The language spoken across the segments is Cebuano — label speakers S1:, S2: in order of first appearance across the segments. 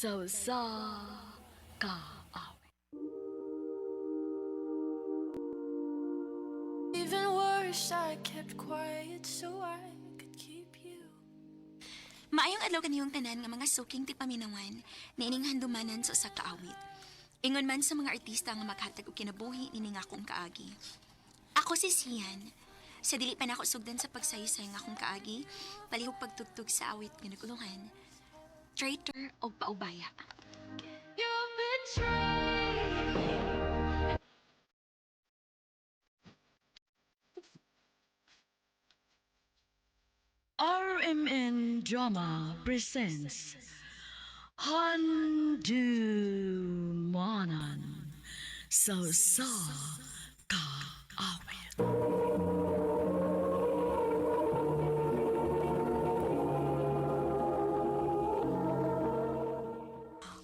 S1: Sa usa ka awit.
S2: Even worse, I kept quiet so I could keep you.
S3: Maayong adlaw kaniyong tanan nga mga suking ti paminawan niining handumanan sa usa ka awit. Ingon man sa mga artista nga maghatag og kinabuhi nining akong kaagi. Ako si Sian. Sa dili pa nako sugdan sa pagsaysay nga akong kaagi, palihog pagtugtog sa awit nga nagulungan. Traitor o paubaya.
S2: You betrayed me.
S1: RMN Drama presents Handumanan sa usa ka awit.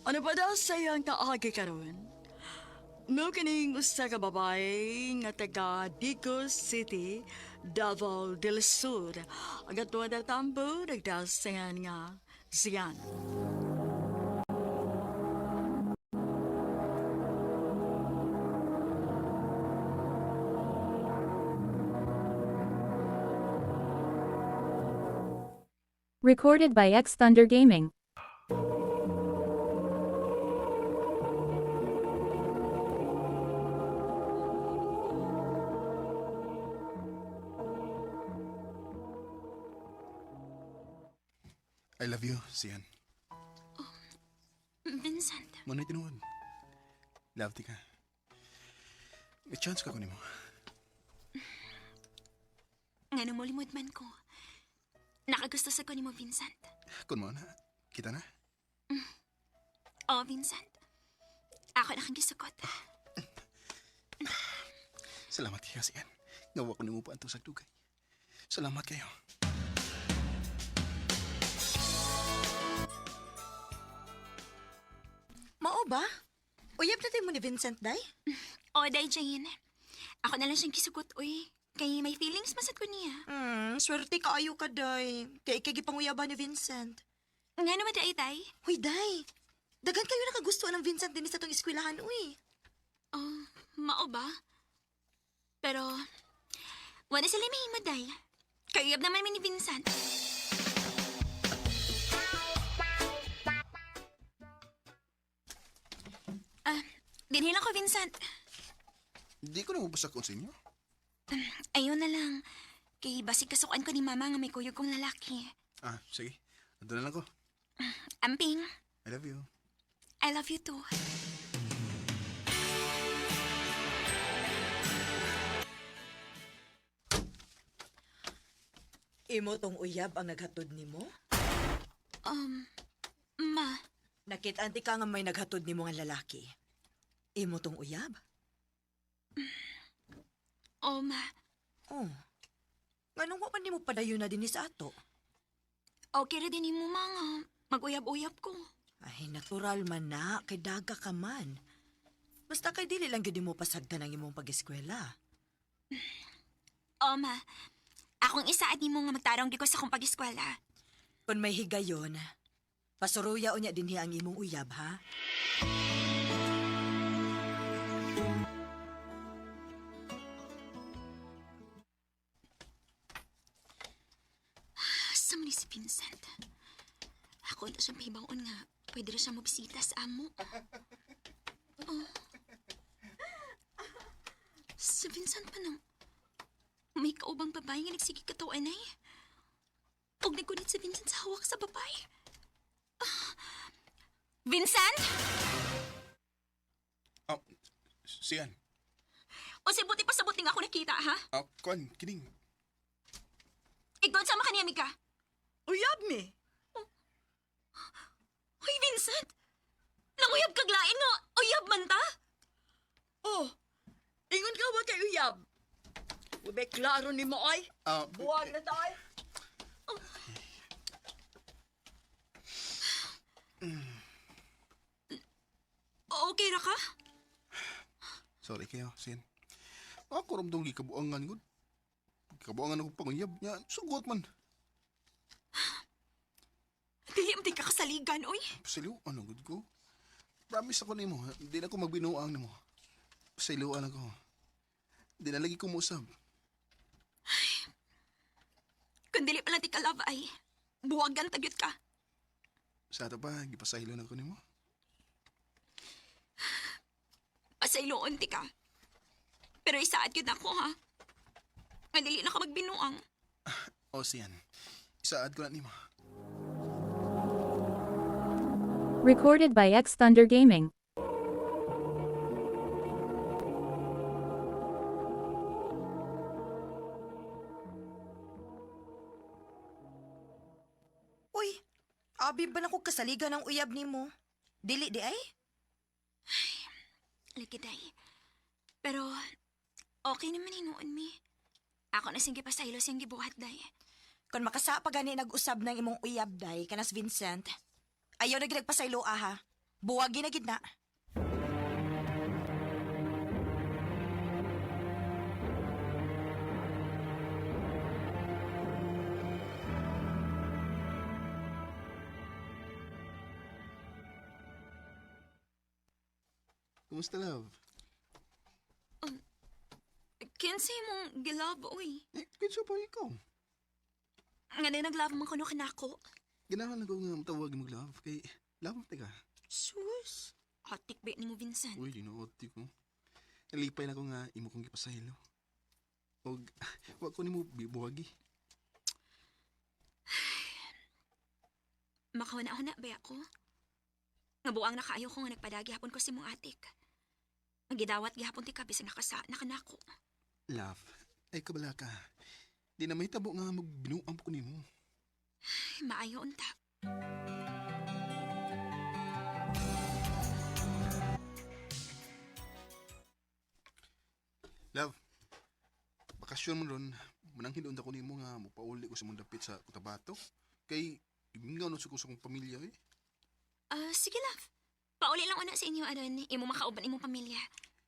S1: Ano pa daw sa iyang kaagi karon? Mao kining usa ka babae nga taga Digos City, Davao del Sur. Ang atuwa na tambo, nagdasingan nga siyan.
S4: Recorded by X Thunder Gaming.
S5: I love you, Sian.
S3: Vincent,
S5: Manoy tinuod. Love ti ka. May chance ka kunin mo.
S3: nga numulimod man ko. Nakagusto sa ko nimo, Vincent.
S5: Kun mo na, kita na.
S3: Oh, Vincent. Ako na kang gisukot.
S5: Salamat kayo, Sian. Ngawa ko nimo pa anto sa dugay. Salamat kayo.
S6: Mao ba? Uyab na mo ni Vincent, day?
S3: Oh, day Jane. Ako na lang siyang gisugot, uy. Kay may feelings masad ko niya.
S6: Swerte kaayo ka, day. Kay ikay gipanguyaban ni Vincent.
S3: Nga naman day, day.
S6: Huy, day. Daghan kayo nakagusto ng Vincent din sa tong eskwelahan, uy.
S3: Oh, mao ba? Pero, wala sila mahimo, day. Kayab naman mi ni Vincent. Ah, dinhi lang ko, Vincent.
S5: Di ko na mabasa sa inyo.
S3: Ayun na lang. Kay basig kasukan ko ni Mama nga may kuyog kong lalaki.
S5: Ah, sige. Ando na lang ko.
S3: Amping,
S5: I love you.
S3: I love you too.
S6: Imo tong uyab ang naghatod nimo?
S3: Um, ma,
S6: Nakit-anti ka nga may naghatod nimo nga lalaki. Imo tong uyab?
S3: oh ma,
S6: Oh. Nganong wa man nimo padayon na dinhi sa ato?
S3: okay ra din mo ma nga. Mag-uyab-uyab ko.
S6: Ay, natural man na, kay daga ka man. Basta kay dili lang gyud nimo pasagdan ang imong pag-eskwela.
S3: Oh ma, akong isaad nimo nga magtarong di ko sa akong pag-eskwela.
S6: Kung may higayon, pasuruya unya dinhi ang imong uyab, ha?
S3: Asa man ni si Vincent? Ako na siyang pahibaon nga. Pwede ra siya mobisita sa amo. Oh. Si Vincent pa nang may kaubang babae nga nagsige katawan ay. Og nagkunit si Vincent sa hawak sa babae. Ah. Vincent?
S5: Oh, Sian.
S3: O si buti pa sa buting ako nakita, ha?
S5: Ah, kuan, kining.
S3: Igod sama ka niya, Mika.
S1: Uyab mi!
S3: Hoy, Vincent! Nanguyab kaglain nga, uyab man ta?
S1: Oh, ingon ka wa kay uyab. Ube klaro ni mo ay.
S5: Ah,
S1: Buwag na tayo.
S3: Okay ra ka?
S5: Sorry kayo, Sian. Ako ramdong gikabuangan gud. Gikabuangan ako panguyab niya. Sugot man.
S3: Dili mo ka kasaligan, oy.
S5: Pasayloan na gud ko. Promise ako nimo, di na ko magbinuang nimo. Pasayloan ako. Di na lagi ko muusab.
S3: Kung dili pa lang ti ka love ay, buwagan tagyot ka.
S5: Sa ato pa, gipasaylo na ko nimo.
S3: Pasayloon ti ka. Pero isaad yun ako, ha? Nga dili na ka magbinuang.
S5: O siyan, isaad ko na nimo.
S4: Recorded by X Thunder Gaming.
S6: Uy, abi ba na ko kasaligan ang uyab nimo? Dili di ay?
S3: Lagi, day. Pero, okay naman hinuon mi. Ako na siyang gipasaylo siyang gibuhat, day.
S6: Kon makasa pa gani nag-usab ng imong uyab day kanas Vincent. Ayaw na gid nagpasaylo ah, ha. Buwagi na gid na.
S5: Kumusta, love?
S3: Kinsay mong gilove, oy.
S5: Eh, kinsa pa ikaw?
S3: Nga na nag-love man kuno kanako.
S5: Ganahan lang ko nga matawag mo love kay love mo ka.
S3: Sus! Hatik ba ni mo, Vincent?
S5: Uy, ginuoti ko. Nalipay na ko nga imo kong gipasaylo. Og wa ko nimo bibuhagi.
S3: Makauna-una ba ako? Nga buang na kaayo ko nga nagpadagi hapon ko si mong atik. Ang gidawat gihapon ti ka bisan nakasa nakanako.
S5: Love, ay kabala ka. Di na mahitabo nga magbinuang ko nimo.
S3: Ay, maayo unta.
S5: Love, bakasyon mo ron, manang hinuon ko nimo nga mopauli ko sa mong dapit sa Cotabato. Kay gimingaw na sa ko sa akong pamilya eh.
S3: Ah, sige love. Pauli lang una sa inyo aron imo makauban imong pamilya.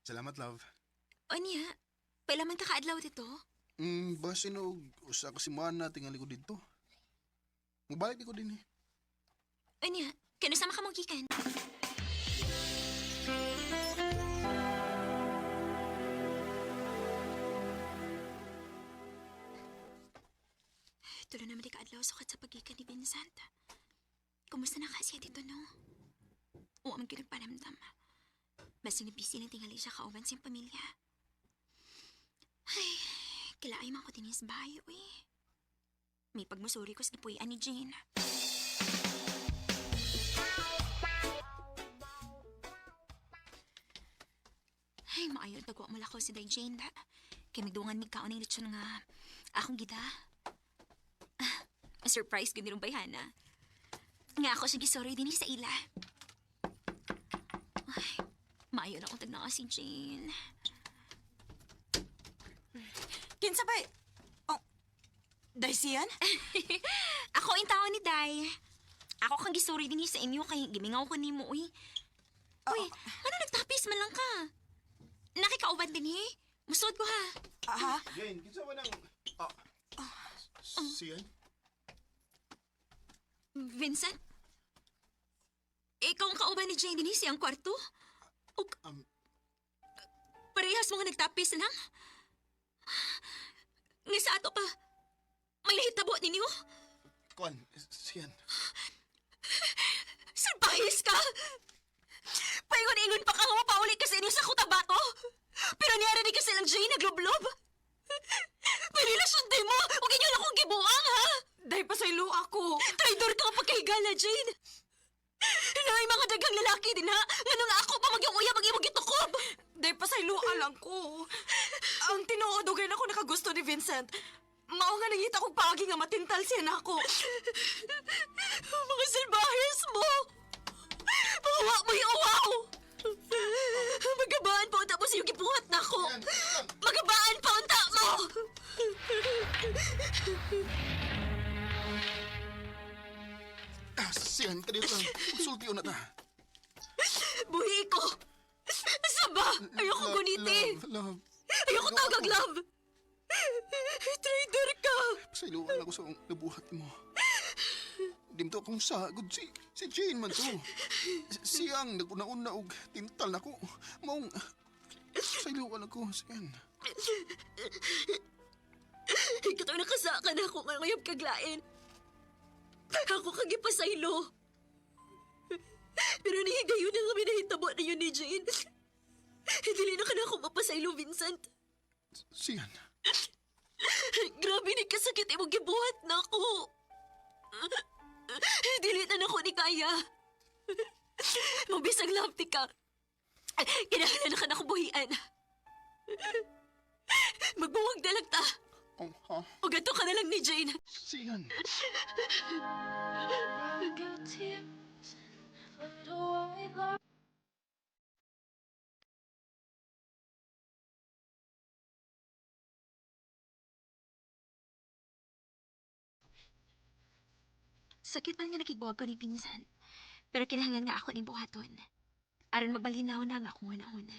S5: Salamat, love.
S3: O niya, pila man ka kaadlaw dito?
S5: Basin og usa ka semana tingali ko didto. Mubalik di ko din eh.
S3: O niya, kano sama ka mong gikan? Tulo naman di kaadlaw sukat sa pagikan ni Vincent. Kumusta na kasi dito, no? Oo, man gyud nagparamdam. Basta na busy na tingali siya kauban siyang pamilya. Ay, kailangan man ko din sa bahay, uy. May pagmusuri ko sa gipuy-an ni Jane. Ay, maayo tagwa mo ko si Day Jane da. Kay migdungan mig kaon ng lechon nga akong gida. Ah, surprise gud nirong bayhana. Nga ako siya gisorry din sa ila. Ay, maayo na akong tagnaa si Jane.
S6: Kinsa ba? Oh. Day siyan?
S3: Ako ang tao ni Day. Ako kang gisuri din sa inyo kay gimingaw ko nimo uy. Uy, ano nagtapis man lang ka? Nakikauban din eh. Musod ko ha.
S6: Aha.
S5: Jane, kinsa ba nang ah, siyan?
S3: Vincent? Ikaw ang kauban ni Jane Denise ang kwarto? O, parehas mga nagtapis lang? Nga sa ato pa, may nahitabo ninyo?
S5: Kuan, siyan.
S3: Salbahis ka! Paingon-ingon pa ka nga mapauli ka sa inyo sa Cotabato! Pero niyarinig ka silang Jane naglublob! May relasyon din mo! Huwag inyo lang akong gibuang, ha?
S6: Day pasaylo ako.
S3: Traidor ka pagkahigala, Jane! Naay mga dagang lalaki din, ha? Nga nga ako pa magyong uyab ang imong gitukob!
S6: Day pasaylo lang ko. Ang tinuod ugay na ako nakagusto ni Vincent. Mao nga nangita kog paagi nga matintal siya nako.
S3: Mga salbahis mo! Pawa mo yung uwaw! Magabaan pa unta mo sa iyong gibuhat na ako! Magabaan pa unta mo!
S5: Ah, siyan, kanito lang. Magsulti na ta.
S3: Buhi ko! Saba! Ayoko guniti!
S5: Love, love.
S3: Ayoko tawag love! Traitor ka!
S5: Pasayloan ako sa nabuhat mo. Di to akong sa, gud si Jane man to. Siyang naguna-una og tintal nako. Maong sayloan ako, Sian.
S6: Katong nakasaka na ako nga ngayab kaglain. Ako kang ipasaylo. Pero nihigayon na kami nahitabo ninyo ni Jane. Dili na ka na ako mapasaylo, Vincent.
S5: Sian,
S6: Grabe ni kasakit imong gibuhat na ako. Dili na nako ni kaya. Mabisag lapti ka. Kinahanglan na ka na buhian. Magbuwag na lang ta.
S5: Oh, ha?
S6: O ganto ka na lang ni Jane.
S5: Sian.
S2: Got tears, little white lies.
S3: Sakit man nga nakigbuwag ko ni Vincent. Pero kinahanglan nga ako ning buhaton. Aron mabalinaw na nga akong una-una.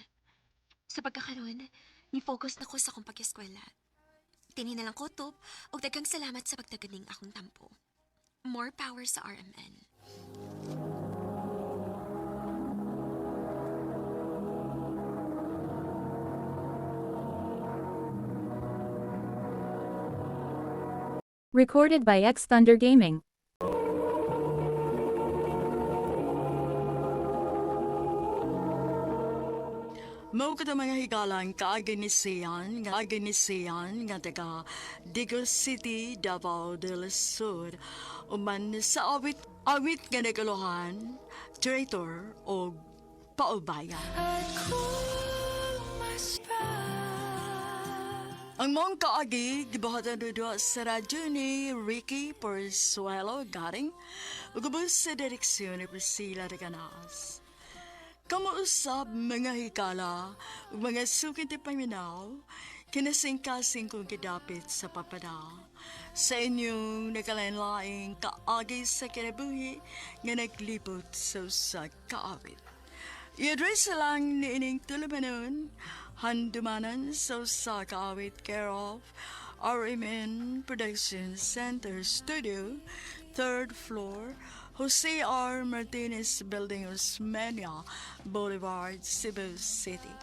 S3: Sa pagkakaroon, ni-focus na ko sa akong pag-eskwela. Tini na lang kutob ug daghang salamat sa pagtaganing akong tampo. More power sa RMN.
S4: Recorded by X Thunder Gaming.
S1: Mao kada mga higalang kaagi ni Sian nga taga Digos City, Davao del Sur. Uman sa awit awit nga naguluhan, traitor o paubaya.
S2: I'd call myself.
S1: Ang mong kaagi, gibuhatan duwa sa radyo ni Ricky Porsuelo Garing, ug ubos sa direksyon ni Priscilla de Canas. Kamuusap mga hikala ug mga sukin ti paminaw, kinasingkasing kong gidapit sa papada. Sa inyong nakalain-laing kaagi sa kinabuhi nga naglibot sa usa ka awit. I-address lang ni ining tulumanon, handumanan sa usa ka awit care of RMN Production Center Studio, third floor, Jose R. Martinez Building, Osmeña Boulevard, Cebu City.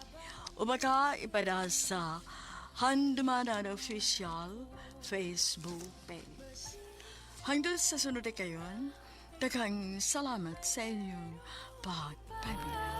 S1: O baka ipada sa Handumanan Official Facebook page. Hanggang sa sunod na kayon, daghang salamat sa inyong pagpamilya.